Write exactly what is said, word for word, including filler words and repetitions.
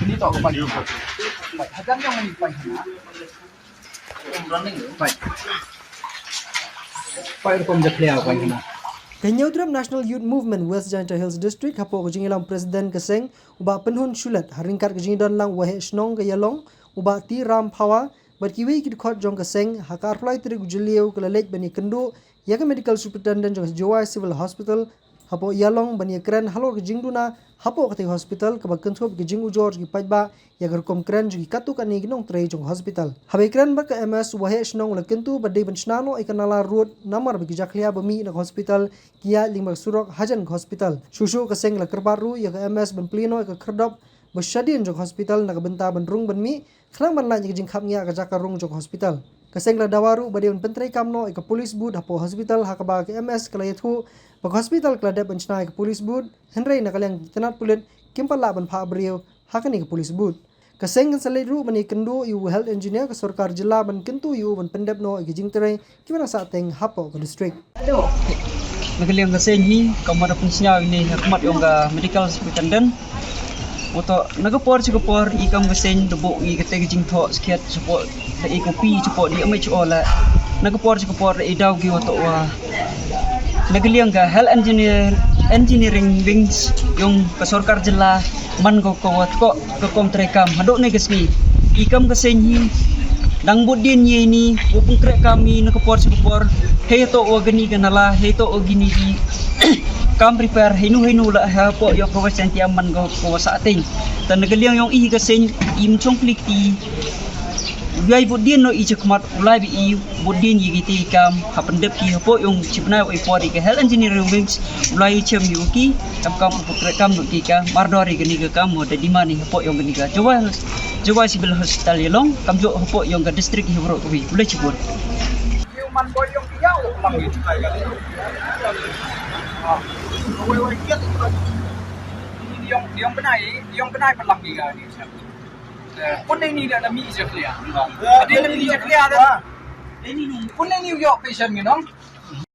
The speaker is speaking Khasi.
Ini to, bai. Bai, hadam yang ini, bai, hana. Bai. Bai, rukom jakhlia, bai, hana. Ka Hynñiewtrep National Youth Movement West Jaintia Hills District hapoh ka jingïalam President ka seng, u Bah Pynhun Shulet, ha ryngkat ka jingdon lang u Waheh Shnong ka Ïalong, u Bah T Ram Phawa, bad kiwei ki dkhot jong ka seng, ha ka arphew lai tarik u Jylliew ka la leit ban ïakynduh ïa ka Medical Superintendent jong ka Jowai Civil Hospital hapoh Ïalong ban ïakren halor ka jingduna hapoh katei ka hospital kaba kynthup ka jingujor jong ki paidbah ïa ka rukom kren jong ki katto katne ki nongtrei jong ka hospital. Haba ïakren bad ka M S, u Waheh Shnong u la kyntu ba dei ban shna noh ïa ka nala rud namar ba ki jakhlia ba mih na ka hospital ki ïaid lyngba ka surok hajan ka hospital. Shuh shuh ka seng la kyrpad ruh ïa ka M S ban plie noh ïa ka khyrdop ba shadien jong ka hospital na ka bynta ban rung ban mih, khnang ban lait ïa ka jingkhapngiah ka jaka rung jong ka hospital. Ka seng la dawa ruh ba dei ban pyntreikam noh ïa ka police boot hapoh hospital, ha kaba ka M S ka la ïathuh ba ka hospital ka la dep ban shna ïa ka police boot, hynrei na ka liang ki tnat pulit kim pat lah ban phah briew ha kane ka police boot. Ka seng kan sa leit ruh ban ïakynduh ïa u health engineer ka sorkar jylla ban kyntu ïa u ban pyndep noh ïa ka jingtrei kiba nang sahteng hapoh ka district. Na ka liang ka seng hi, ka mut da pynsngew ïa ine ha khmat jong ka medical superintendent. Uto, na ka por sha ka por, i kam ka seng da buh ïa kata ka jingthoh skhiat shapoh da i copy shapoh da i M H O la. Na ka por sha ka por da i daw ki uto wa. Na ka liang ka health engineer, engineering wings jong ka sorkar jylla man ko ko wa ko ka kom treikam haduh ne ka sngi. I kam ka seng hi dang bud dien ïa ini, u pyntrei kam i na ka por sha ka por. Hei to wa gani ka nala, hei to wa gini di kam repair, hei nu hei nu la hapoh ïa ka wa seng tiam man ko ko wa sahteng. Tan na ka liang jong i ka seng im chong klik ti. U lai bud dien noh i chakhmat, u lai ba i bud dien ïa kiti kam ha pyndep ki hapoh jong chi bnai wa i por i ka health engineering wings, u lai i chem ïa u ki kam kam u pyntrei kam noh ki ka mardor i kani ka kam wa da demand i hapoh jong kani ka Jowai, Jowai Civil Hospital Ïalong, kam jong hapoh jong ka district hi baroh kawei. U lai chibun. Ïong, ïong bnai, ïong bnai palang ki ka ni. Kun nei ni da na mi je clear. Ade na mi je clear da. Kun nei ni yo patient ngi nong.